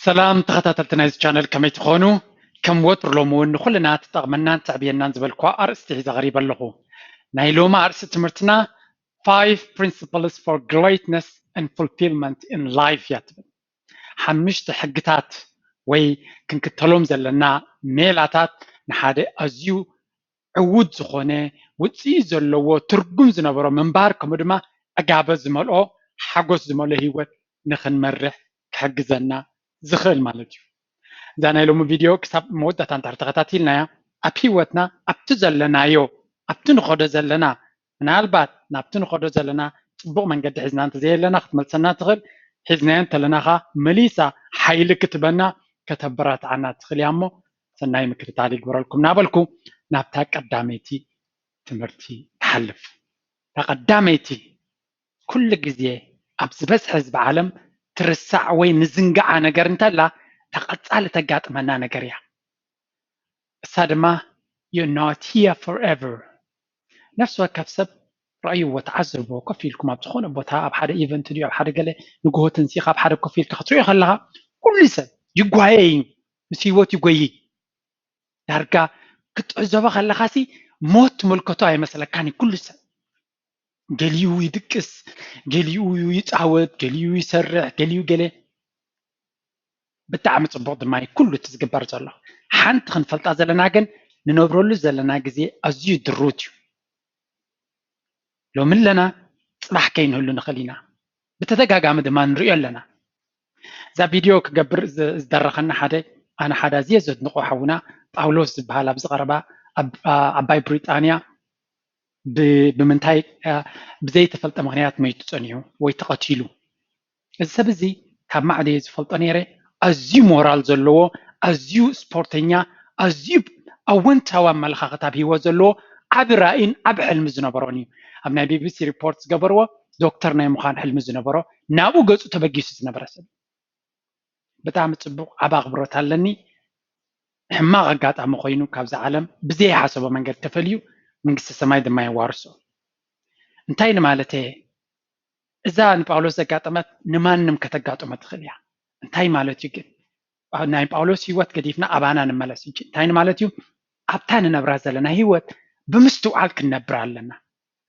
ሰላም ተኸታተልቲ ናይዚ ቻነል፣ ከመይ ትኾኑ? ከም ወትሩ ሎሚ እውን ንኹልና ትጠቕመናን ተዕብየናን ዝበልኳ ኣርእስቲ ሒዘ ቀሪበ ኣለኹ። ናይ ሎሚ ኣርእስቲ ትምህርትና Five Principles for Greatness and Fulfillment in Life እያ ትብል። ሓሙሽተ ሕግታት ወይ ክንክተሎም ዘለና ሜላታት ንሓደ ኣዝዩ ዕዉት ዝኾነ፣ ውፅኢት ዘለዎ፣ ትርጉም ዝነበሮ ምንባር፣ ከምኡ ድማ ዕጋበ ዝመልኦ፣ ሓጎስ ዝመልኦ ህይወት ንክንመርሕ ክሕግዘና ዝኽእል ማለት እዩ። እዛ ናይ ሎሚ ቪድዮ ክሳብ መወዳእታ እንድሕር ተኸታቲልናያ፣ ኣብ ህይወትና ኣብቲ ዘለናዮ፣ ኣብቲ ንኸዶ ዘለና፣ ምናልባት ናብቲ ንኸዶ ዘለና ፅቡቕ መንገዲ ሒዝና እንተዘየለና ክትመልሰና ትኽእል፣ ሒዝናዮ እንተለና ኸዓ መሊሳ ሓይሊ ክትበና ከተበራትዓና ትኽእል እያ። እሞ ሰናይ ምክትታል ይግበረልኩም እናበልኩ ናብታ ቀዳመይቲ ትምህርቲ እሓልፍ። እታ ቀዳመይቲ፣ ኩሉ ግዜ ኣብ ዝበዝሐ ህዝቢ ዓለም ትርሳዕ ወይ ንዝንግዓ ነገር እንተላ፣ እታ ቀጻሊ ተጋጥመና ነገር እያ። እሳ ድማ you're not here forever። ነፍሲ ወከፍ ሰብ ረእይዎ፣ ተዓዘብዎ። ኮፍ ኢልኩም ኣብ ዝኾነ ቦታ፣ ኣብ ሓደ ኢቨንት ድዩ፣ ኣብ ሓደ ገለ ንግሆ ተንሲኻ ኣብ ሓደ ኮፍ ኢልካ ክትሪኦ ከለኻ፣ ኩሉ ሰብ ይጓየ እዩ፣ ምስ ህይወት ይጎይ። ዳርጋ ክትዕዘቦ ከለኻሲ ሞት ትምልከቶ ኣይመስለካን እዩ ኩሉ ሰብ። ገሊኡ ይድቅስ፣ ገሊኡ ይጻወት፣ ገሊኡ ይሰርሕ፣ ገሊኡ ገለ። ብጣዕሚ ጽቡቕ ድማ እዩ ኩሉ እቲ ዝግበር ዘሎ። ሓንቲ ክንፈልጣ ዘለና ግን፣ ንነብረሉ ዘለና ግዜ ኣዝዩ ድሩት እዩ። ሎሚ ኣለና፣ ጽባሕ ከይንህሉ ንኽእል ኢና። ብተደጋጋሚ ድማ ንሪኦ ኣለና። እዛ ቪድዮ ክገብር ዝ-፣ ዝደረኸና ሓደ፣ ኣነ ሓደ ኣዝየ ዘድንቖ ሓውና ጳውሎስ ዝበሃል ኣብዚ ቀረባ ኣብ፣ ኣ-፣ ዓባይ ብሪጣንያ ብ-፣ ብምንታይ፣ ኣ፣ ብዘይተፈልጠ ምኽንያት መይቱ ጸኒሑ ወይ ተቐቲሉ። እዚ ሰብ እዚ ካብ ማዕዶ እየ ዝፈልጦ ነይረ። ኣዝዩ ሞራል ዘለዎ፣ ኣዝዩ ስፖርተኛ፣ ኣዝዩ ኣወንታዊ ኣመለኻኽታ ኣብ ህይወት ዘለዎ፣ ዓቢ ራእይን ዓቢ ሕልሚ ዝነበሮን እዩ። ኣብ ናይ ቢ ቢ ሲ ሪፖርት ዝገበርዎ፣ ዶክተር ናይ ምዃን ሕልሚ ዝነበሮ፣ ናብኡ ገጹ ተበጊሱ ዝነበረ ሰብ። ብጣዕሚ ጽቡቕ፣ ዓቢ ኣኽብሮት ኣለኒ። ሕማቕ ኣጋጣሚ ኮይኑ ካብዛ ዓለም ብዘይሓሰቦ መንገዲ ተፈልዩ፣ መንግስተ ሰማይ ድማ የዋርሶ። እንታይ ንማለተይ እየ? እዛ ንጳውሎስ ዘጋጠመት ንማንም ከተጋጥሞ ትኽእል እያ። እንታይ ማለት እዩ ግን? ኣብ ናይ ጳውሎስ ህይወት ገዲፍና ኣባና ንመለስ እንጂ። እንታይ ማለት እዩ? ኣብታ ንነብራ ዘለና ህይወት ብምስትውዓል ክንነብር ኣለና።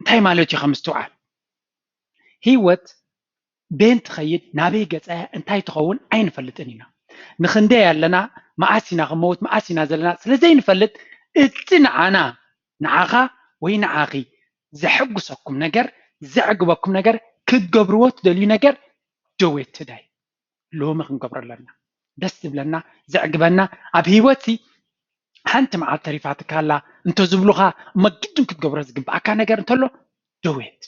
እንታይ ማለት እዩ ከምስትውዓል? ህይወት ቤን ትኸይድ፣ ናበይ ገጻ እያ፣ እንታይ ትኸውን ኣይንፈልጥን ኢና። ንኽንደይ ኣለና፣ መዓስ ኢና ክንመውት፣ መዓስ ኢና ዘለና ስለ ዘይንፈልጥ፣ እቲ ንዓና፣ ንዓኻ ወይ ንዓኺ ዘሐጉሰኩም ነገር፣ ዘዕግበኩም ነገር፣ ክትገብርዎ ትደልዩ ነገር፣ do it today። ሎሚ ክንገብሮ ኣለና። ደስ ዝብለና፣ ዘዕግበና፣ ኣብ ህይወትሲ ሓንቲ መዓልቲ ተሪፋትካ ኣላ እንተዝብሉኻ፣ እሞ ግድን ክትገብሮ ዝግብኣካ ነገር እንተሎ፣ do it።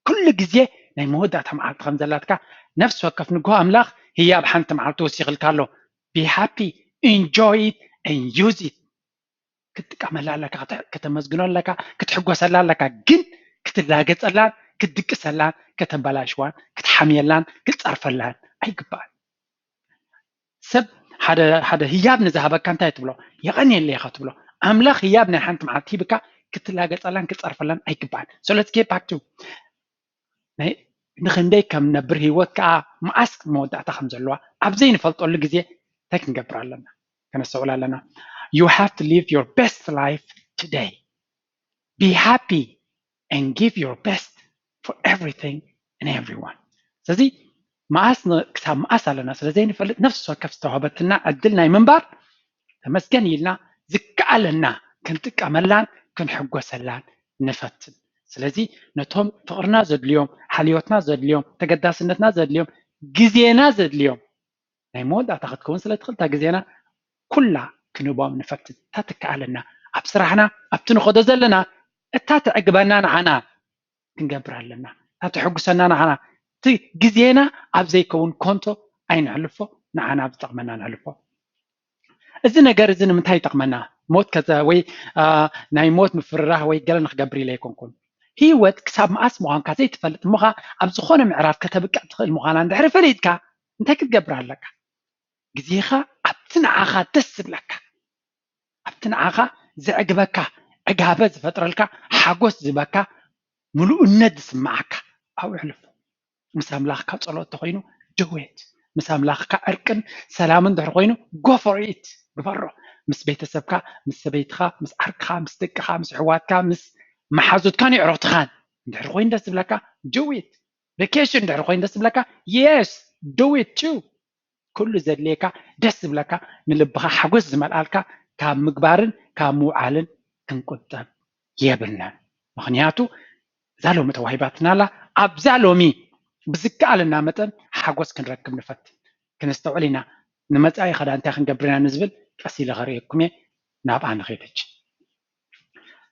ኩሉ ግዜ ናይ መወዳእታ መዓልቲ ከም ዘላትካ፣ ነፍሲ ወከፍ ንግሆ ኣምላኽ ህያብ ሓንቲ መዓልቲ ወሲኽልካ ኣሎ። Be happy, enjoy it and use it። ክትጥቀመላ ኣለካ፣ ክተ-፣ ከተመስግኖ ኣለካ፣ ክትሕጎሰላ ኣለካ። ግን ክትላገጸላን ክትድቅሰላን ከተበላሽዋን ክትሓምየላን ክትጸርፈላን ኣይግባእን። ሰብ ሓደ፣ ሓደ ህያብ ንዝሃበካ እንታይ ትብሎ? የቐንየለይ ኢኻ ትብሎ። ኣምላኽ ህያብ ናይ ሓንቲ መዓልቲ ሂብካ ክትላገጸላን ክትጸርፈላን ኣይግባእን። So let's get back to ናይ፣ ንኽንደይ ከም ነብር ህይወት ከኣ መዓስ መወዳእታ ከም ዘለዋ ኣብ ዘይንፈልጠሉ ግዜ እንታይ ክንገብር ኣለና? ከነስተውዕል ኣለና። You have to live your best life today. Be happy and give your best for everything and everyone. ስለዚ መዓስ ን-፣ ክሳብ መዓስ ኣለና ስለ ዘይንፈልጥ፣ ነፍሲ ወከፍ ዝተዋህበትና ዕድል ናይ ምንባር ተመስገን ኢልና ዝከኣለና ክንጥቀመላን ክንሕጎሰላን ንፈትን። ስለዚ ነቶም ፍቕርና ዘድልዮም፣ ሓልዮትና ዘድልዮም፣ ተገዳስነትና ዘድልዮም፣ ግዜና ዘድልዮም፣ ናይ መወዳእታ ክትከውን ስለ ትኽእል፣ እታ ግዜና ኩላ ክንህቦም ንፈትን። እታ ትከኣለና፣ ኣብ ስራሕና፣ ኣብቲ ንኸዶ ዘለና፣ እታ ተዕግበና ንዓና ክንገብር ኣለና። እታ ተሕጉሰና ንዓና፣ እቲ ግዜና ኣብ ዘይከውን ኮንቶ ኣይነሕልፎ፣ ንዓና ኣብ ዝጠቕመና ነሕልፎ። እዚ ነገር እዚ ንምንታይ ይጠቕመና? ሞት ከዘ-፣ ወይ፣ ኣ፣ ናይ ሞት ምፍርራህ ወይ ገለ ንክገብር ኢለ ኣይኮንኩን። ህይወት ክሳብ መኣስ ምዃንካ ዘይትፈልጥ እሞ ኸኣ፣ ኣብ ዝኾነ ምዕራፍ ከተብቅዕ ትኽእል ምዃና እንድሕሪ ፈሊጥካ፣ እንታይ ክትገብር ኣለካ? ግዜኻ ኣብቲ ንዓኻ ደስ ዝብለካ፣ ኣብቲ ንዓኻ ዘዕግበካ፣ ዕጋበ ዝፈጥረልካ፣ ሓጎስ ዝህበካ፣ ምሉእነት ዝስምዓካ ኣብኡ ኣሕልፎ። ምስ ኣምላኽካ ጸሎት ተኾይኑ፣ do it። ምስ ኣምላኽካ ዕርቅን ሰላምን ድሕሪ ኮይኑ፣ go for it፣ ግበሮ። ምስ ቤተሰብካ፣ ምስ ሰበይትኻ፣ ምስ ዓርክኻ፣ ምስ ደቅኻ፣ ምስ ኣሕዋትካ፣ ምስ መሓዙትካን የዕሩኽትኻን ድሕሪ ኮይኑ ደስ ዝብለካ፣ do it። ቨኬሽን ድሕሪ ኮይኑ ደስ ዝብለካ፣ yes, do it too። ኩሉ ዘድልየካ፣ ደስ ዝብለካ፣ ንልብኻ ሓጎስ ዝመልኣልካ ካብ ምግባርን ካብ ምውዓልን ክንቁጠብ የብልናን። ምኽንያቱ እዛ ሎሚ ተዋሂባትና ኣላ። ኣብዛ ሎሚ ብዝከኣለና መጠን ሓጎስ ክንረክብ ንፈትን። ክነስተውዕል ኢና። ንመጻኢ ኸዳ እንታይ ክንገብር ኢና ንዝብል ቀስ ኢለ ኸርእየኩም እየ። ናብኣ ንኸይድ ሕጂ።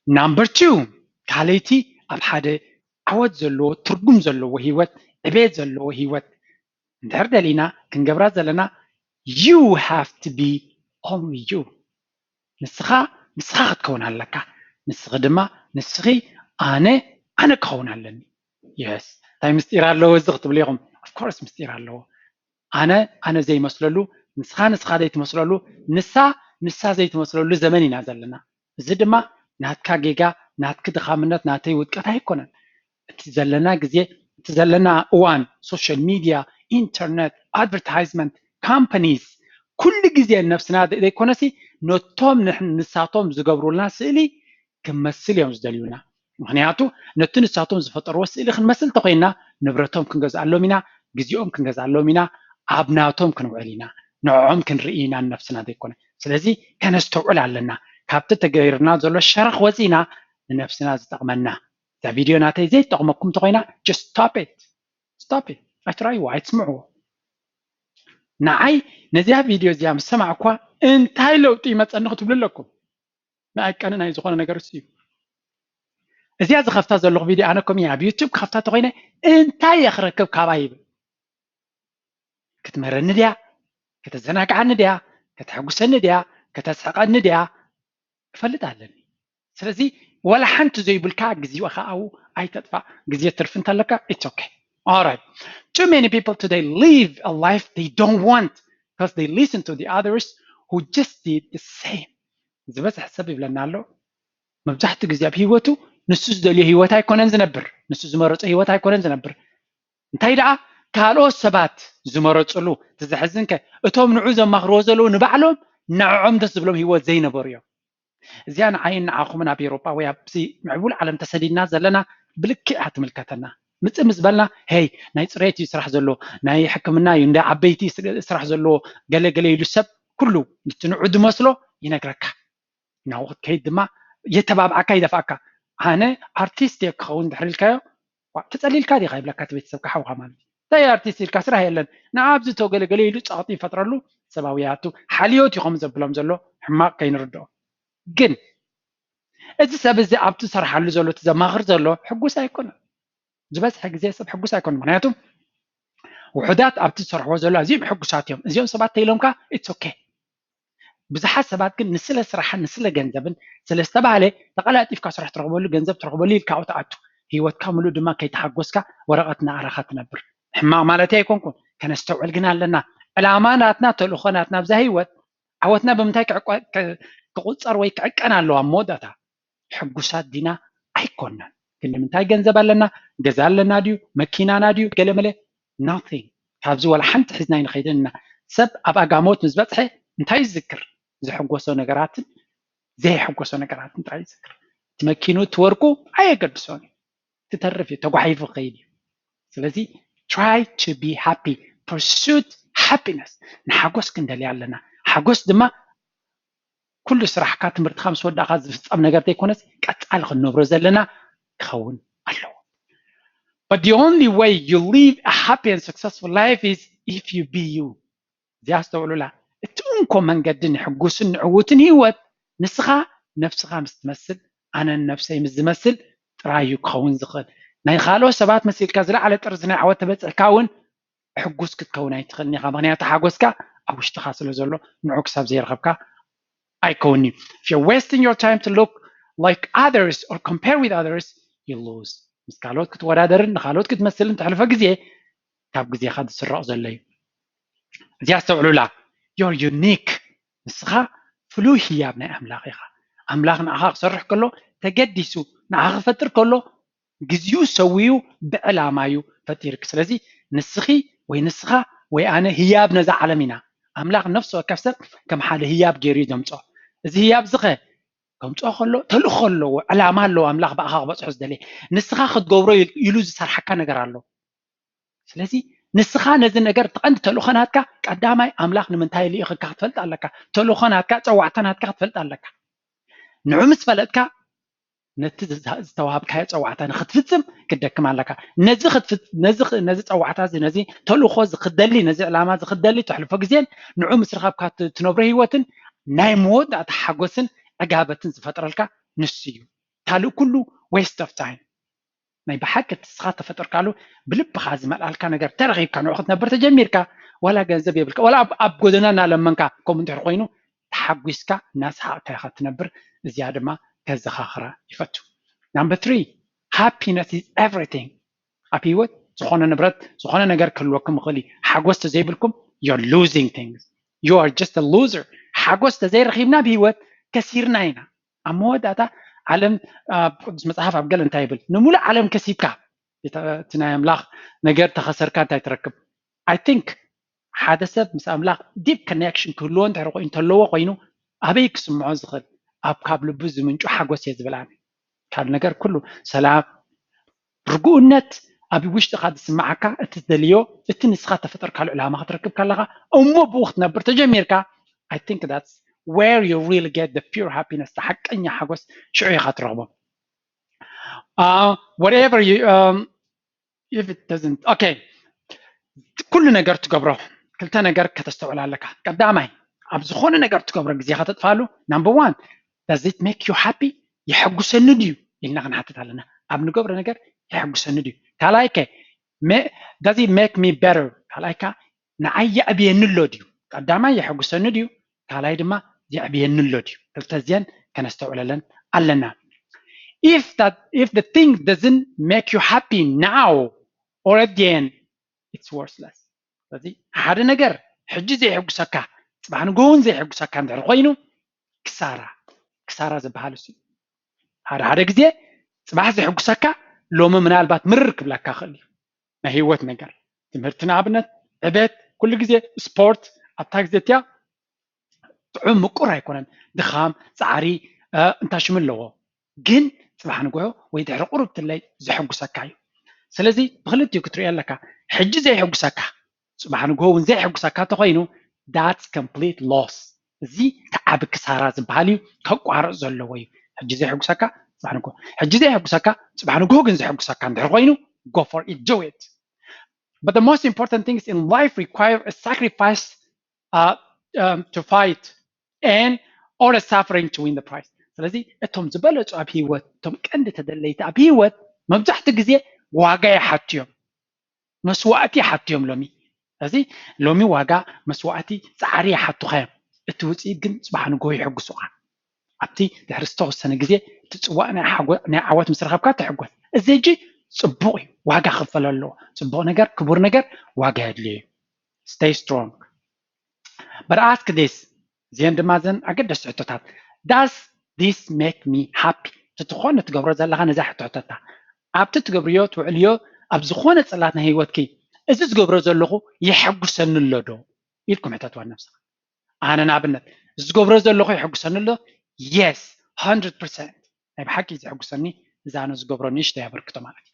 ናምበር ቱ፣ ካልኣይቲ፣ ኣብ ሓደ ዓወት ዘለዎ፣ ትርጉም ዘለዎ ህይወት፣ ዕቤት ዘለዎ ህይወት እንድሕር ደሊና ክንገብራ ዘለና፣ you have to be only you። ንስኻ ንስኻ ክትከውን ኣለካ። ንስኺ ድማ ንስኺ፣ ኣነ ኣነ ክኸውን ኣለኒ። የስ፣ እንታይ ምስጢር ኣለዎ እዚ ክትብሉ ኢኹም? Of course ምስጢር ኣለዎ። ኣነ ኣነ ዘይመስለሉ፣ ንስኻ ንስኻ ዘይትመስለሉ፣ ንሳ ንሳ ዘይትመስለሉ ዘመን ኢና ዘለና። እዚ ድማ ናትካ ጌጋ፣ ናትኪ ድኻምነት፣ ናተይ ውድቀት ኣይኮነን። እቲ ዘለና ግዜ፣ እቲ ዘለና እዋን፣ ሶሻል ሚድያ፣ ኢንተርነት፣ ኣድቨርታይዝመንት፣ ካምፓኒስ፣ ኩሉ ግዜ ነብስና ዘይኮነሲ ነቶም ንሕ- ንሳቶም ዝገብሩልና ስእሊ ክንመስል እዮም ዝደልዩና። ምኽንያቱ ነቲ ንሳቶም ዝፈጠርዎ ስእሊ ክንመስል እንተኮይንና ንብረቶም ክንገዝኣሎም ኢና፣ ግዜኦም ክንገዝኣሎም ኢና፣ ኣብ ናቶም ክንውዕል ኢና፣ ንዕኦም ክንርኢ ኢና ንነብስና ዘይኮነ። ስለዚ ከነስተውዕል ኣለና። ካብቲ ተገይሩና ዘሎ ሸረኽ ወፂና ንነብስና ዝጠቕመና። እዛ ቪድዮ ናተይ ዘይትጠቕመኩም እንተኮይና just stop it, stop it፣ ኣይትራይዎ፣ ኣይትስምዕዎ። ንዓይ ነዚኣ ቪድዮ እዚኣ ምስ ሰማዕኳ እንታይ ለውጢ ይመፀኒ ክትብሉ ኣለኩም። ንኣይ ቀኒ ናይ ዝኾነ ነገር እሱ እዩ። እዚኣ ዝኸፍታ ዘለኹ ቪድዮ ኣነ ከምኡ ኣብ ዩቱብ ክኸፍታ ተኮይነ እንታይ እየ ክረክብ ካባ ይብል። ክትምህረኒ ድያ? ከተዘናግዓኒ ድያ? ከተሐጉሰኒ ድያ? ከተስሕቐኒ ድያ? ክፈልጥ ኣለኒ። ስለዚ ዋላ ሓንቲ ዘይብልካ ግዜኻ ኣብኡ ኣይተጥፋእ። ግዜ ትርፊ እንተለካ it's okay. Alright. Too many people today live a life they don't want because they listen to the others who just did the same. ዝበዝሐ ሰብ ይብለና ኣሎ፣ መብዛሕትኡ ግዜ ኣብ ህይወቱ ንሱ ዝደልዮ ህይወት ኣይኮነን ዝነብር፣ ንሱ ዝመረጾ ህይወት ኣይኮነን ዝነብር። እንታይ ደኣ ካልኦት ሰባት ዝመረጽሉ፣ እቲ ዘሕዝንከ እቶም ንዑ ዘማኽርዎ ዘለዉ ንባዕሎም ንዕኦም ደስ ዝብሎም ህይወት ዘይነበሩ እዮም። እዚኣ ንዓይን ንዓኹምን ኣብ ኤውሮጳ ወይ ኣብዚ ምዕቡል ዓለም ተሰዲድና ዘለና ብልክዕ እያ ትምልከተና። ምጽእ ምስ በልና ሄይ ናይ ጽሬት እዩ ስራሕ ዘለዎ፣ ናይ ሕክምና እዩ፣ እንዳ ዓበይቲ ስራሕ ዘለዎ፣ ገለ ገለ ኢሉ ሰብ ኩሉ እቲ ንዑ ዝመስሎ ይነግረካ። ናብኡ ክትከይድ ድማ የተባብዓካ ይደፍኣካ። ኣነ ኣርቲስት እየ ክኸውን ድሕሪ ኢልካዮ፣ ዋ፣ ተጸሊልካ ዲኻ ይብለካ እቲ ቤተሰብካ ሓውኻ ማለት እዩ። እንታይ ኣርቲስት ኢልካ ስራሕ የለን። ንኣብዚ ተገለገለ ኢሉ ጸቕጢ ይፈጥረሉ። ሰብኣዊ ያቱ ሓልዮት እዩ ከም ዘብሎም ዘሎ ሕማቕ ከይንርድኦ። ግን እዚ ሰብ እዚ ኣብቲ ዝሰርሓሉ ዘሎ እቲ ዘማኽር ዘሎ ሕጉስ ኣይኮነን። ዝበዝሐ ግዜ ሰብ ሕጉስ ኣይኮነን። ምኽንያቱ ውሑዳት ኣብቲ ዝሰርሕዎ ዘሎ ኣዝዮም ሕጉሳት እዮም። እዚኦም ሰባት ተይሎምካ it's okay። ብዙሓት ሰባት ግን ንስለ ስራሕን ንስለ ገንዘብን ስለ ዝተባህለ ተቐላጢፍካ ስራሕ ትረኽበሉ ገንዘብ ትረኽበሉ ኢልካ ኣብኡ ትኣቱ። ህይወትካ ምሉእ ድማ ከይተሓጎስካ ወረቐት እናኣረኻ ትነብር። ሕማቕ ማለተይ ኣይኮንኩን። ከነስተውዕል ግን ኣለና። ዕላማ ናትና፣ ተልእኾ ናትና ኣብዛ ህይወት ዓወትና ብምንታይ ክዕቆ- ክ- ክቑጸር ወይ ክዕቀን ኣለዎ ኣብ መወዳእታ? ሕጉሳት ዲና ኣይኮናን። ግን ንምንታይ ገንዘብ ኣለና? ገዛ ኣለና ድዩ? መኪናና ድዩ? ገለመለ nothing። ካብዚ ዋላ ሓንቲ ሒዝና ኣይንኸይድን ኢና። ሰብ ኣብ ኣጋሞት ምስ በጽሐ እንታይ ይዝክር? ዘሐጎሶ ነገራትን ዘየሐጎሶ ነገራትን ጥራይ ይዝክር። እቲ መኪኑ እቲ ወርቁ ኣየገድሶን እዩ። ትተርፍ እዩ፣ ተጓሒፉ ክኸይድ እዩ። ስለዚ try to be happy፣ pursuit happiness። ንሓጎስ ክንደሊ ኣለና። ሓጎስ ድማ ኩሉ ስራሕካ ትምህርትኻ ምስ ወዳእካ ዝፍጸም ነገር ዘይኮነስ ቀጻሊ ክንነብሮ ዘለና ክኸውን ኣለዎ። But the only way you live a happy and successful life is if you be you። እዚኣ ኣስተውዕሉላ። እቲ እንኮ መንገዲ ንሕጉስን ንዕዉትን ህይወት ንስኻ ነብስኻ ምስ ትመስል፣ ኣነ ንነብሰይ ምስ ዝመስል ጥራይ እዩ ክኸውን ዝኽእል። ናይ ካልኦት ሰባት መሲልካ ዝለዓለ ጥርዚ ናይ ዓወት ተበጺሕካ እውን ሕጉስ ክትከውን ኣይትኽእልን ኢኻ። ምኽንያቱ ሓጎስካ ኣብ ውሽጥኻ ስለ ዘሎ ንዑ ክሳብ ዘይረኸብካ ኣይከውን'ዩ። If you're wasting your time to look like others or compare with others, you lose። ምስ ካልኦት ክትወዳደርን ንካልኦት ክትመስልን ተሕልፎ ግዜ ካብ ግዜኻ ዝስረቕ ዘሎ እዩ። እዚኣ ኣስተውዕሉላ። You're unique። ንስኻ ፍሉይ ህያብ ናይ ኣምላኽ ኢኻ። ኣምላኽ ንዓኻ ክሰርሕ ከሎ ተገዲሱ ንዓኻ ክፈጥር ከሎ ግዜኡ ሰዊኡ ብዕላማ እዩ ፈጢርክ። ስለዚ ንስኺ ወይ ንስኻ ወይ ኣነ ህያብ ነዛ ዓለም ኢና። ኣምላኽ ነፍሲ ወከፍ ሰብ ከም ሓደ ህያብ ገይሩ እዩ ዘምፅኦ። እዚ ህያብ ዝኸ ከምፅኦ ከሎ ተልእኾ ኣለዎ፣ ዕላማ ኣለዎ። ኣምላኽ ብኣኻ ክበፅሖ ዝደለየ ንስኻ ክትገብሮ ኢሉ ዝሰርሓካ ነገር ኣሎ። ስለዚ ንስኻ ነዚ ነገር እቲ ቀንዲ ተልእኾ ናትካ ቀዳማይ ኣምላኽ ንምንታይ ልኢኽካ ክትፈልጥ ኣለካ። ተልእኾ ናትካ፣ ፀዋዕታ ናትካ ክትፈልጥ ኣለካ። ንዑ ምስ ፈለጥካ ነቲ ዝተዋሃብካዮ ፀዋዕታ ንክትፍፅም ክትደክም ኣለካ። ነዚ ነዚ ፀዋዕታ እዚ ነዚ ተልእኾ እዚ ክደሊ ነዚ ዕላማ እዚ ክደሊ ተሕልፎ ግዜን ንዑ ምስ ረኸብካ ትነብሮ ህይወትን ናይ መወዳእታ ሓጎስን ዕጋበትን ዝፈጥረልካ ንሱ እዩ። ካልእ ኩሉ waste of time። ናይ ብሓቂ እቲ ንስኻ ተፈጠርካሉ ብልብኻ ዝመልኣልካ ነገር ተረኺብካ ንዑ ክትነብር ተጀሚርካ ዋላ ገንዘብ የብልካ ዋላ ኣብ ጎደና እናለመንካ ከምኡ እንድሕር ኮይኑ ተሓጒስካ እናሰሓቕካ ኢኻ ትነብር። እዚኣ ድማ ከዘኻኽራ ይፈቱ። Number three, happiness is everything። ኣብ ህይወት ዝኾነ ንብረት ዝኾነ ነገር ክህልወኩም ይኽእል እዩ። ሓጎስ ተዘይብልኩም you're losing things። You are just a loser። ሓጎስ ተዘይረኺብና ኣብ ህይወት ከሲርና ኢና። ኣብ መወዳእታ ዓለም ኣብ ቅዱስ መጽሓፍ ኣብ ገለ እንታይ ይብል? ንምሉእ ዓለም ከሲብካ እቲ ናይ ኣምላኽ ነገር ተኸሰርካ እንታይ ትረክብ? I think ሓደ ሰብ ምስ ኣምላኽ deep connection ክህልዎ እንድሕር ኮይኑ እንተለዎ ኮይኑ ኣበይ ክስምዖ ዝኽእል? ኣብ ካብ ልቡ ዝምንጩ ሓጎስ እየ ዝብል ኣነ። ካብ ነገር ኩሉ ሰላም ርጉእነት ኣብ ውሽጥኻ ዝስምዓካ እቲ ትደልዮ እቲ ንስኻ ተፈጠርካሉ ዕላማ ክትረክብ ከለኻ እሞ ብኡ ክትነብር ተጀሚርካ I think that's where you really get the pure happiness። ሓቀኛ ሓጎስ ሽዑ ኢኻ ትረኽቦ። Whatever you if it doesn't okay ኩሉ ነገር ትገብሮ ክልተ ነገር ከተስተውዕል ኣለካ። ቀዳማይ ኣብ ዝኾነ ነገር ትገብሮ ግዜኻ ተጥፋሉ። Number one, does it make you happy? የሐጉሰኒ ድዩ ኢልና ክንሓትት ኣለና። ኣብ ንገብሮ ነገር የሐጉሰኒ ድዩ? ካልኣይ ከ does it make me better? ካልኣይ ከ ንዓይ የዕብየኒ ኣሎ ድዩ? ቀዳማይ የሐጉሰኒ ድዩ? ካልኣይ ድማ የዕብየኒ ኣሎ ድዩ? ክልተ እዚአን ከነስተውዕለለን ኣለና። If that if the thing doesn't make you happy now or at the end, it's worthless። ስለዚ ሓደ ነገር ሕጂ ዘይሕጉሰካ ጽባሕ ንግሆ እውን ዘይሕጉሰካ እንድሕር ኮይኑ ክሳራ ክሳራ ዝበሃል እሱ ሓደ ሓደ ግዜ ጽባሕ ዘሕጉሰካ ሎሚ ምናልባት ምርር ክብለካ ክእል እዩ። ናይ ህይወት ነገር ትምህርቲ ንኣብነት ዕቤት ኩሉ ግዜ ስፖርት ኣብታ ግዜ እቲያ ጥዑም ምቁር ኣይኮነን። ድኻም ፃዕሪ እንታሽም ኣለዎ ግን ፅባሕ ንግሆ ወይ ድሕሪ ቁሩብ ትለይ ዘሐጉሰካ እዩ። ስለዚ ብክልቲኡ ክትሪኦ ኣለካ። ሕጂ ዘይሐጉሰካ ፅባሕ ንግሆ እውን ዘይሐጉሰካ ተኮይኑ that's complete loss። እዚ እቲ ዓቢ ክሳራ ዝበሃል እዩ። ከቋርፅ ዘለዎ እዩ። ሕጂ ዘይሐጉሰካ ፅባሕ ንግሆ ሕጂ ዘይሐጉሰካ ፅባሕ ንግሆ ግን ዘሐጉሰካ እንድሕር ኮይኑ go for it, do it. But the most important things in life require a sacrifice uh, um, to fight and or a suffering to win the prize. ስለዚ እቶም ዝበለፁ ኣብ ህይወት እቶም ቀንዲ ተደለይቲ ኣብ ህይወት መብዛሕትኡ ግዜ ዋጋ ይሓቱ እዮም፣ መስዋእቲ ይሓቱ እዮም። ሎሚ እዚ ሎሚ ዋጋ መስዋእቲ ፃዕሪ ይሓቱኻ እዮም። እቲ ውፅኢት ግን ፅባሕ ንግሆ ይሕጉሱኻ። ኣብቲ ድሕሪ ዝተወሰነ ግዜ እቲ ፅዋእ ናይ ዓወት ምስ ረኸብካ ትሕጎስ። እዚ ሕጂ ፅቡቕ እዩ፣ ዋጋ ክፈል ኣለዎ። ፅቡቕ ነገር ክቡር ነገር ዋጋ የድልዮ እዩ። Stay strong. But ask this, እዚአን ድማ ዘን ኣገደስቲ ሕቶታት። Does this make me happy? ትትኾነ ትገብሮ ዘለኻ ነዛ ሕቶ ሕቶታ ኣብቲ ትገብርዮ ትውዕልዮ ኣብ ዝኾነ ፅላት ናይ ህይወትኪ እዚ ዝገብሮ ዘለኹ የሐጉሰኒ ኣሎ ዶ ኢልኩም ሕተትዋ ነብስኻ። ኣነ ንኣብነት እዚ ዝገብሮ ዘለኹ የሐጉሰኒ ኣሎ? Yes, hundred percent። ናይ ብሓቂ ዘሐጉሰኒ እዛ ኣነ ዝገብሮ ንእሽተይ ኣበርክቶ ማለት እዩ።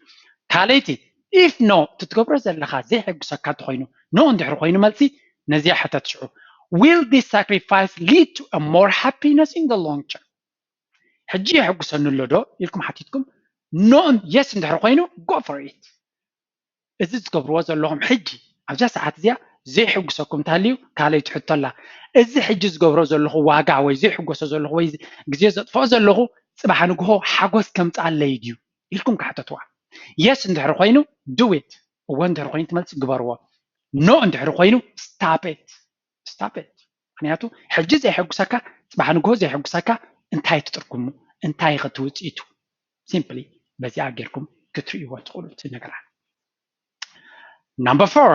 ካልኣይቲ if no ትትገብሮ ዘለኻ ዘይሐጉሰካ እንተኾይኑ no እንድሕር ኮይኑ መልሲ ነዚኣ ሕተት ሽዑ will this sacrifice lead to a more happiness in the long term? ሕጂ የሐጉሰኒ ኣሎ ዶ ኢልኩም ሓቲትኩም no yes እንድሕር ኮይኑ go for it። እዚ ዝገብርዎ ዘለኹም ሕጂ ኣብዛ ሰዓት እዚኣ ዘይሕጉሰኩም እንተሃልዩ ካልኣይቲ ሕቶ ኣላ። እዚ ሕጂ ዝገብሮ ዘለኹ ዋጋ ወይ ዘይሕጎሶ ዘለኹ ወይ ግዜ ዘጥፍኦ ዘለኹ ፅባሕ ንግሆ ሓጎስ ከምፅኣለይ ድዩ ኢልኩም ክሕተትዋ። Yes እንድሕር ኮይኑ do it፣ እወ እንድሕር ኮይኑ ትመልሲ ግበርዎ። No እንድሕር ኮይኑ stop it, stop it። ምክንያቱ ሕጂ ዘይሕጉሰካ ፅባሕ ንግሆ ዘይሕጉሰካ እንታይ ትጥርኩሙ እንታይ ክትውፅኢቱ simply በዚኣ ጌርኩም ክትርእይዎ ትኽእሉ እቲ ነገራት። Number four,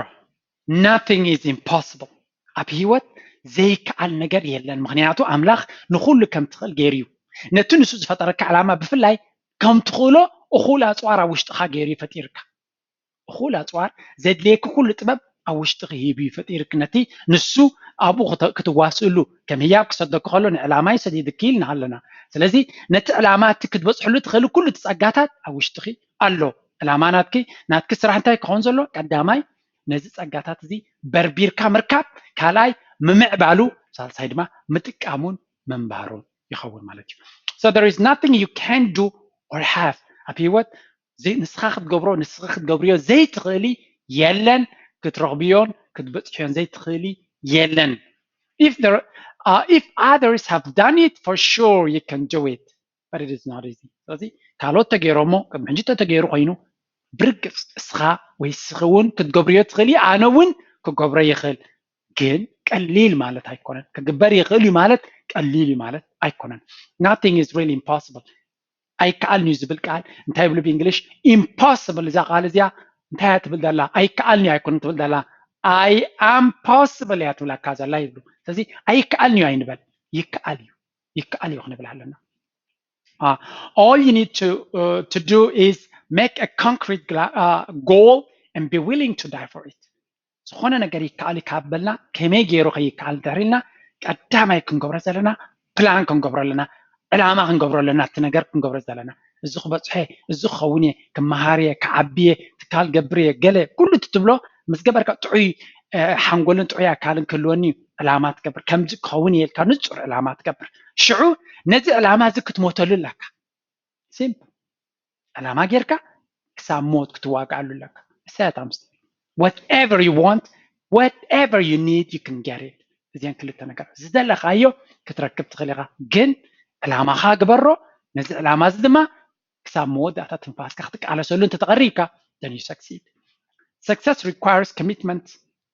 nothing is impossible። ኣብ ህይወት ዘይከኣል ነገር የለን። ምክንያቱ ኣምላኽ ንኹሉ ከም ትኽእል ገይሩ እዩ። ነቲ ንሱ ዝፈጠረካ ዕላማ ብፍላይ ከም ትኽእሎ እኹል ኣፅዋር ኣብ ውሽጥኻ ገይሩ እዩ ፈጢርካ። እኹል ኣፅዋር ዘድልየኪ ኩሉ ጥበብ ኣብ ውሽጥኺ ሂቡ እዩ ፈጢርኪ። ነቲ ንሱ ኣብኡ ክተ- ክትዋስእሉ ከም ህያብ ክሰደኪ ከሎ ንዕላማ እዩ ሰዲድኪ ኢልና ኣለና። ስለዚ ነቲ ዕላማ እቲ ክትበፅሕሉ ትኽእሊ ኩሉ እቲ ፀጋታት ኣብ ውሽጥኺ ኣሎ። ዕላማ ናትኪ ናትኪ ስራሕ እንታይ ክኸውን ዘሎ? ቀዳማይ ነዚ ፀጋታት እዚ በርቢርካ ምርካብ፣ ካልኣይ ምምዕባሉ፣ ሳልሳይ ድማ ምጥቃሙን ምንባሩን ይኸውን ማለት እዩ። So there is nothing you can do or have ኣብ ህይወት ዘይ- ንስኻ ክትገብሮ ንስኻ ክትገብርዮ ዘይትኽእሊ የለን። ክትረኽብዮን ክትበፅሕዮን ዘይትኽእሊ የለን። If there, uh, if others have done it, for sure you can do it, but it is not easy. ስለዚ ካልኦት ተገይሮሞ ቅድሚ ሕጂ ተተገይሩ ኮይኑ ብርግፅ እስኻ ወይ እስኺ እውን ክትገብርዮ ትኽእሊ፣ ኣነ እውን ክገብሮ ይኽእል። ግን ቀሊል ማለት ኣይኮነን። ክግበር ይኽእል እዩ ማለት ቀሊል እዩ ማለት ኣይኮነን። Nothing is really impossible. ኣይከኣልን እዩ ዝብል ቃል እንታይ ይብሉ ብእንግሊሽ? Impossible። እዛ ቃል እዚኣ እንታይ እያ ትብል ዘላ? ኣይከኣልን እዩ ኣይኮነን ትብል ዘላ። I am possible እያ ትብላካ ዘላ ይብሉ። ስለዚ ኣይከኣልን እዩ ኣይንበል፣ ይከኣል እዩ፣ ይከኣል እዩ ክንብል ኣለና። Uh, all you need to, uh, to do is make a concrete gla- uh, goal and be willing to die for it. ዝኾነ ነገር ይከኣል እዩ ካብ በልና ከመይ ገይሩ ከይከኣል እንድሕር ኢልና ቀዳማይ ክንገብሮ ዘለና ፕላን ክንገብሮ ኣለና፣ ዕላማ ክንገብሮ ኣለና፣ እቲ ነገር ክንገብሮ ዘለና እዚ ክበፅሐ እዚ ክኸውን እየ፣ ክመሃር እየ፣ ክዓቢ እየ፣ ትካል ገብር እየ፣ ገለ ኩሉ እቲ ትብሎ ምስ ገበርካ ጥዑይ ሓንጎልን ጥዑይ ኣካልን ክህልወኒ እዩ ዕላማ ትገብር፣ ከምዚ ክኸውን እየ ኢልካ ንፁር ዕላማ ትገብር። ሽዑ ነዚ ዕላማ እዚ ክትሞተሉ ኣለካ። ሲምፕል። ዕላማ ጌርካ ክሳብ ሞት ክትዋግኣሉ ኣለካ። እሳያት ኣምስተ whatever you want, whatever you need, you can get it። እዚአን ክልተ ነገር ዝደለኻዮ ክትረክብ ትኽእል ኢኻ፣ ግን ዕላማኻ ግበሮ። ነዚ ዕላማ እዚ ድማ ክሳብ መወዳእታ ትንፋስካ ክትቃለሰሉ እንተተቐሪብካ then you succeed. Success requires commitment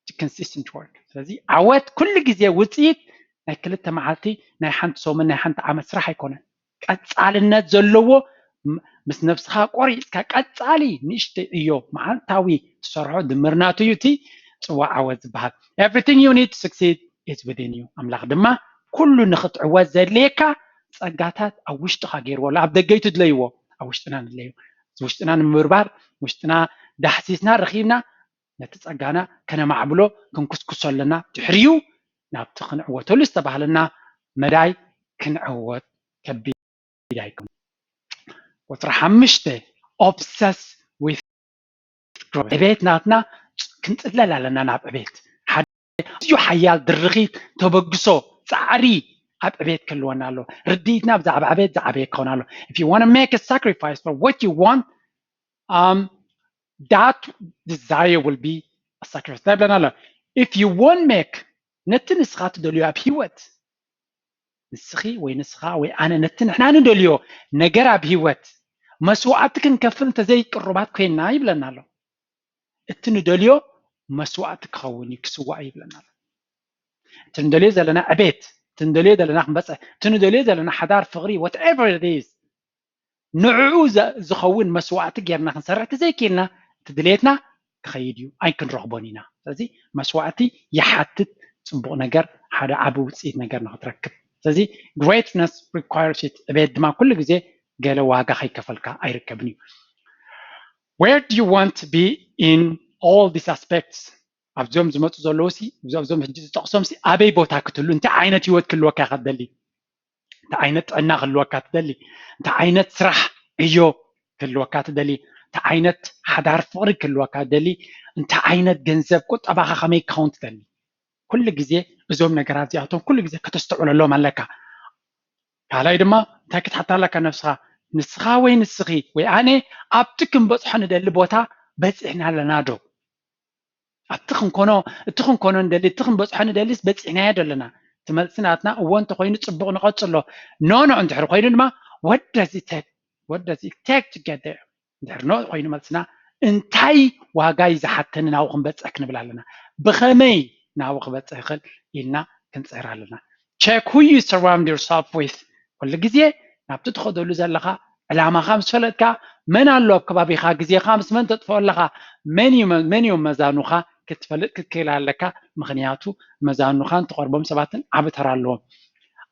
to consistent work። ስለዚ ዓወት ኩሉ ግዜ ውፅኢት ናይ ክልተ መዓልቲ ናይ ሓንቲ ሰሙን ናይ ሓንቲ ዓመት ስራሕ ኣይኮነን። ቀፃልነት ዘለዎ ምስ ነብስኻ ቆሪፅካ ቀፃሊ ንእሽተይ እዮ መዓልታዊ ትሰርሖ ድምር ናቱ እዩ እቲ ፅዋዕ ዓወት ዝበሃል። Everything you need to succeed is within you። ኣምላኽ ድማ ኩሉ ንክትዕወት ዘድልየካ ፀጋታት ኣብ ውሽጥኻ ገይርዎ ኣሎ። ኣብ ደገ እዩ ትድለይዎ፣ ኣብ ውሽጥና ንድለዩ። ውሽጥና ንምብርባር ውሽጥና ዳሕሲስና ረኺብና ነቲ ፀጋና ከነማዕብሎ ክንኩስኩሶ ኣለና። ድሕሪኡ ናብቲ ክንዕወተሉ ዝተባህለና መዳይ ክንዕወት ከቢድ ኣይኮን። ቁፅሪ ሓሙሽተ obsess with ዕቤት ናትና ክንፅለል ኣለና። ናብ ዕቤት ሓደ ኣዝዩ ሓያል ድርኺት ተበግሶ ፃዕሪ ኣብ ዕቤት ክህልወና ኣሎ። ርድኢትና ብዛዕባ ዕቤት ዝዓበየ ክኸውን ኣሎ። If you want to make a sacrifice for what you want, um, that desire will be a sacrifice። እንታይ ብለና ኣሎ? If you won't make ነቲ ንስኻ ትደልዮ ኣብ ህይወት ንስኺ ወይ ንስኻ ወይ ኣነ ነቲ ንሕና ንደልዮ ነገር ኣብ ህይወት መስዋዕቲ ክንከፍል እንተዘይቅሩባት ኮይንና ይብለና ኣሎ። እቲ ንደልዮ መስዋዕቲ ክኸውን እዩ ክስዋእ እዩ ይብለና ኣሎ። እቲ ንደልዮ ዘለና ዕቤት፣ እቲ ንደልዮ ዘለና ክንበፅሕ፣ እቲ ንደልዮ ዘለና ሓዳር ፍቕሪ whatever it is ንዕኡ ዝኸውን መስዋዕቲ ጌርና ክንሰርሕ ተዘይክኢልና እቲ ድሌትና ክኸይድ እዩ ኣይክንረኽቦን ኢና። ስለዚ መስዋዕቲ ይሓትት ፅቡቕ ነገር ሓደ ዓቢ ውፅኢት ነገር ንክትረክብ። ስለዚ greatness requires it። ዕቤት ድማ ኩሉ ግዜ ገለ ዋጋ ከይከፈልካ ኣይርከብን እዩ። Where do you want to be in all these aspects? ኣብዞም ዝመፁ ዘለዉ ሲ ኣብዞም ሕጂ ዝጠቕሶም ሲ ኣበይ ቦታ ክትህሉ እንታይ ዓይነት ህይወት ክህልወካ ኢኻ ትደሊ? እንታይ ዓይነት ጥዕና ክህልወካ ትደሊ? እንታይ ዓይነት ስራሕ ዕዮ ክህልወካ ትደሊ? እንታይ ዓይነት ሓዳር ፍቕሪ ክህልወካ ትደሊ? እንታይ ዓይነት ገንዘብ ቁጠባኻ ከመይ ክኸውን ትደሊ? ኩሉ ግዜ እዞም ነገራት እዚኣቶም ኩሉ ግዜ ከተስተውዕለሎም ኣለካ። ካልኣይ ድማ እንታይ ክትሓታ ኣለካ ነብስኻ? ንስኻ ወይ ንስኺ ወይ ኣነ ኣብቲ ክንበፅሖ ንደሊ ቦታ በፂሕና ኣለና ዶ? ኣብቲ ክንኮኖ እቲ ክንኮኖ ንደሊ እቲ ክንበፅሖ ንደሊስ በፂሕናዮ ዶ ኣለና? እቲ መልሲ ናትና እወ እንተኮይኑ ፅቡቕ ንቐፅሎ። ኖ ኖ እንድሕር ኮይኑ ድማ what does it take? What does it take to get there? እንድሕር ኖ ኮይኑ መልስና እንታይ ዋጋ እዩ ዝሓተኒ ናብኡ ክንበፅሕ ክንብል ኣለና። ብኸመይ ናብኡ ክበፅሕ ይኽእል ኢልና ክንፅዕር ኣለና። Check who you surround yourself with። ኩሉ ግዜ ናብቲ ትኸደሉ ዘለኻ ዕላማኻ ምስ ፈለጥካ መን ኣሎ ኣብ ከባቢኻ ግዜኻ ምስ መን ተጥፍኦ ኣለኻ መን እዩ መን እዮም መዛኑኻ ክትፈልጥ ክትክእል ኣለካ። ምኽንያቱ መዛኑኻን ትቐርቦም ሰባትን ዓቢ ተራ ኣለዎም።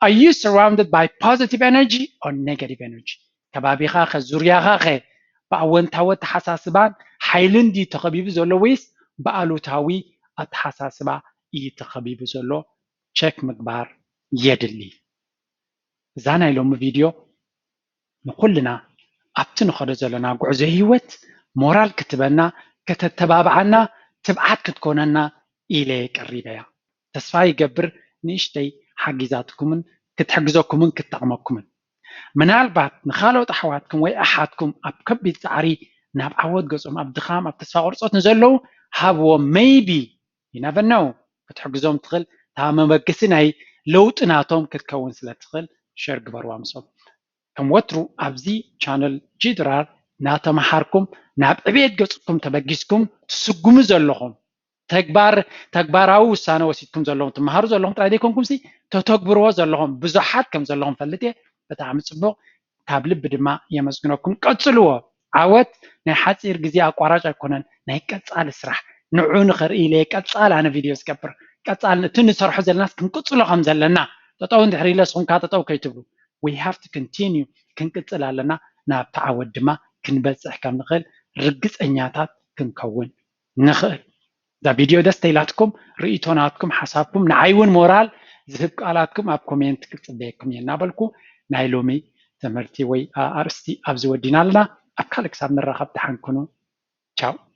Are you surrounded by positive energy or negative energy? ከባቢኻ ኸ ዙርያኻ ኸ ብኣወንታዊ ኣተሓሳስባን ሓይልን ድዩ ተኸቢቡ ዘሎ ወይስ ብኣሉታዊ ኣተሓሳስባ እዩ ተኸቢቡ ዘሎ። ቸክ ምግባር የድሊ። እዛ ናይ ሎሚ ቪድዮ ንኩልና ኣብቲ ንኸዶ ዘለና ጉዕዞ ህይወት ሞራል ክትበና፣ ከተተባብዓና፣ ትብዓት ክትኮነና ኢለ ቀሪበያ። ተስፋ ይገብር ንእሽተይ ሓጊዛትኩምን ክትሕግዘኩምን ክትጠቕመኩምን። ምናልባት ንኻልኦት ኣሕዋትኩም ወይ ኣሓትኩም ኣብ ከቢድ ጻዕሪ፣ ናብ ዓወት ገጾም ኣብ ድኻም ኣብ ተስፋ ቁርጾት ንዘለዉ ሃብዎም። Maybe you never know ክትሕግዞም ትኽእል። እታ መበገሲ ናይ ለውጢ ናቶም ክትከውን ስለ ትኽእል ሸር ግበርዋ ምስኦም። ከም ወትሩ ኣብዚ ቻነል ጂድራር እናተምሃርኩም ናብ ዕቤት ገጽኩም ተበጊስኩም ትስጉሙ ዘለኹም ተግባር ተግባራዊ ውሳነ ወሲድኩም ዘለኹም ትመሃሩ ዘለኹም ጥራይ ዘይኮንኩም ሲ ተተግብርዎ ዘለኹም ብዙሓት ከም ዘለኹም ፈልጥ እየ። ብጣዕሚ ጽቡቕ፣ ካብ ልቢ ድማ የመስግነኩም። ቀጽልዎ። ዓወት ናይ ሓጺር ግዜ ኣቋራጭ ኣይኮነን፣ ናይ ቀጻሊ ስራሕ። ንዑ ንኽርኢ ኢለ ቀጻል ኣነ ቪድዮ ዝገብር ቀጻል እቲ ንሰርሖ ዘለናስ ክንቅጽሎ ከም ዘለና ጠጠው እንድሕር ኢለ ንስኹም ከኣ ጠጠው ከይትብሉ we have to continue ክንቅጽል ኣለና። ናብቲ ዓወት ድማ ክንበጽሕ ከም ንኽእል ርግጸኛታት ክንከውን ንኽእል። እዛ ቪድዮ ደስ ተይላትኩም ርእይቶ ናትኩም ሓሳብኩም ንዓይ እውን ሞራል ዝህብ ቃላትኩም ኣብ ኮሜንት ክጽበየኩም እየ እናበልኩ ናይ ሎሚ ትምህርቲ ወይ ኣርእስቲ ኣብዚ ወዲና ኣለና። ኣብ ካልእ ክሳብ ንራኸብ ደሓን ኩኑ። ቻው።